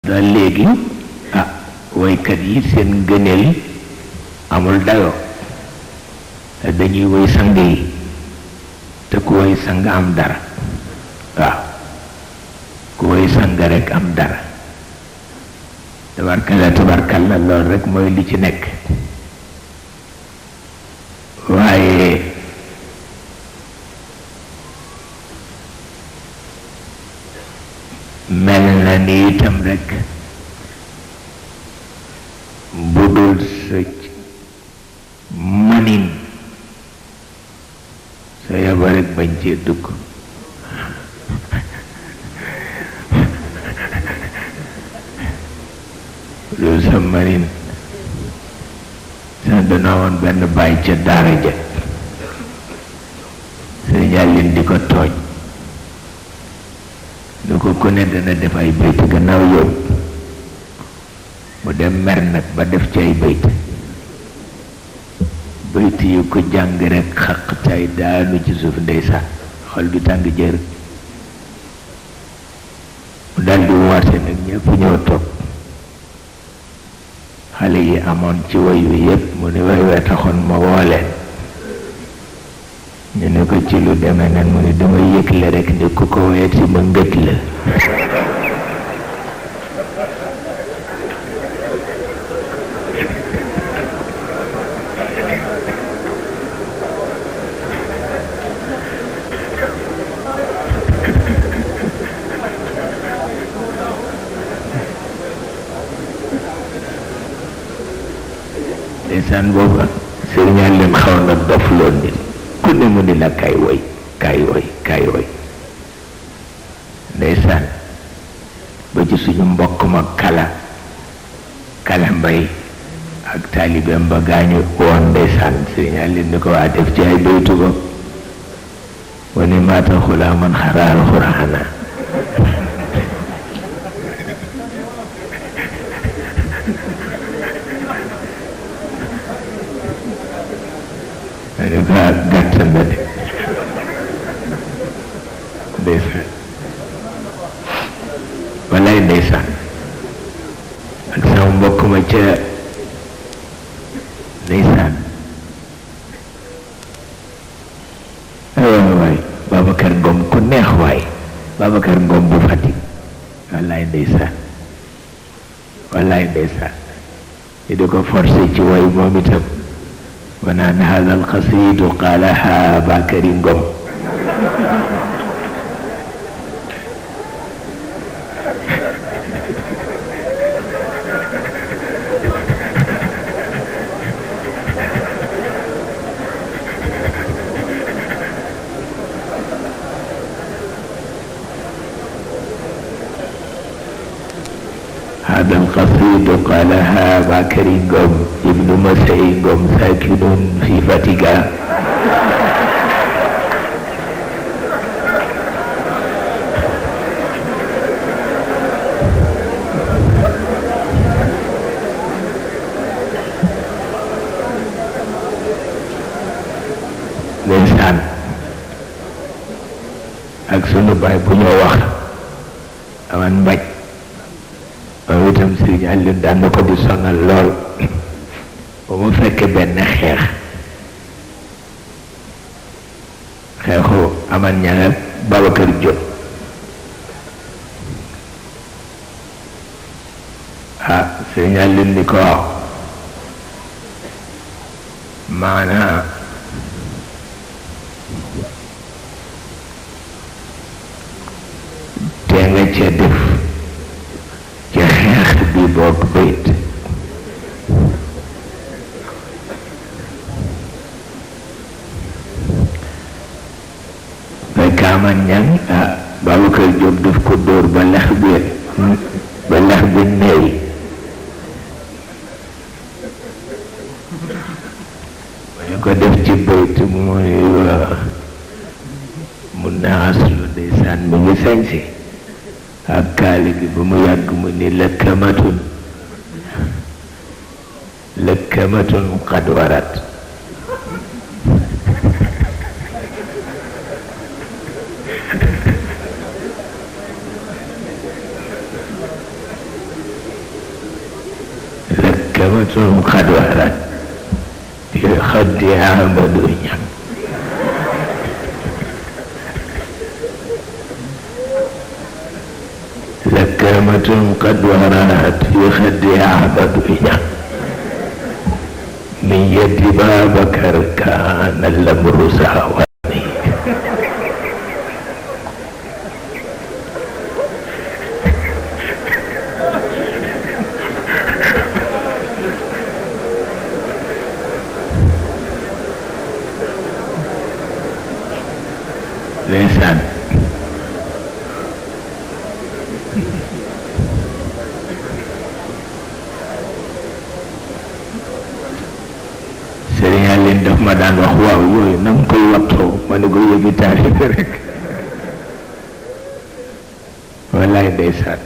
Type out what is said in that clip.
daal léegi woykat yi seen ngëneel amul dayoo te dañuy woy sang yi te ku woy sang am dara waaw ku woy sang rek am dara tabarkalla loolu rek mooy li ci nekk waaye mel na ni itam rek bu dul sa manin sa yaba rek bañ cee dugg loolu sa manin sa dana woon benn bàyyi ca daara ja sa jàllin di ko tooñ lu ko ku ne dana def ay bayt gannaaw yow mu dem mer nag ba def ci ay bayt yu ko jàng rek xaq tay daanu ci suuf ndeysaan xol bi tàng jër mu daldi woote nag ñëpp ñëw toog xale yi amoon ci woy wi yépp mu ne way wee taxoon ma woo leen ñu ne ko ci lu demee nan mu ne dama yëgle rek ni ku ko woyet si ma ngët la ndeysaan booba sëriñaan leen xaw na dof loon nit ku ne mu ni la kay woy ndeysaan ba ci suñu mbokk ma kala mbay ak taalibeem ba gaañu woon ndeysaan sëriñaan leen ni ko waa def ci ay baytu ko wani maata xulaa man xaraal xuraana gàttal na de ndeysaan walaay ndeysaan ak sama mbokk ma ca ndeysaan waay Babacar Ngom ku neex waay Babacar Ngom bu Fatick walaay ndeysaan ñu di ko forcé ci way moom itam ونان هذا القصيد قالها باكري ngom هذا القصيد قالها باكري ngom ابن مسعي ngom ساكن في فاتيكا ndeysaan ak sunu baay bu ñoo wax aman mbaj moom itam Sëriñ Aliou daan na ko di sonal lool ba mu fekke benn xeexu aman ñaŋ ak Babacar Diop Sëriñ Aliou ni ko waaw maanaa te nga ca def ca xeex bi boog bayt fekk aman ñaŋ Babacar Diop daf ko dóor ba lex bi neey ko def ci bayt mu naaslu ndeysaan mu ngi sañsi ak kaali gi ba mu yàgg mu ni lëkkamatun qad warat كمتهم قد ورد في خدها بدويا لكامة قد ورات في خدها بدويا من يد بابكر كان الأمر سهواني لسان Serigne leen daf ma daan wax waaw yooyu na nga koy wattoo ma ne ko yëgi taalibe rek wallaay ndeysaan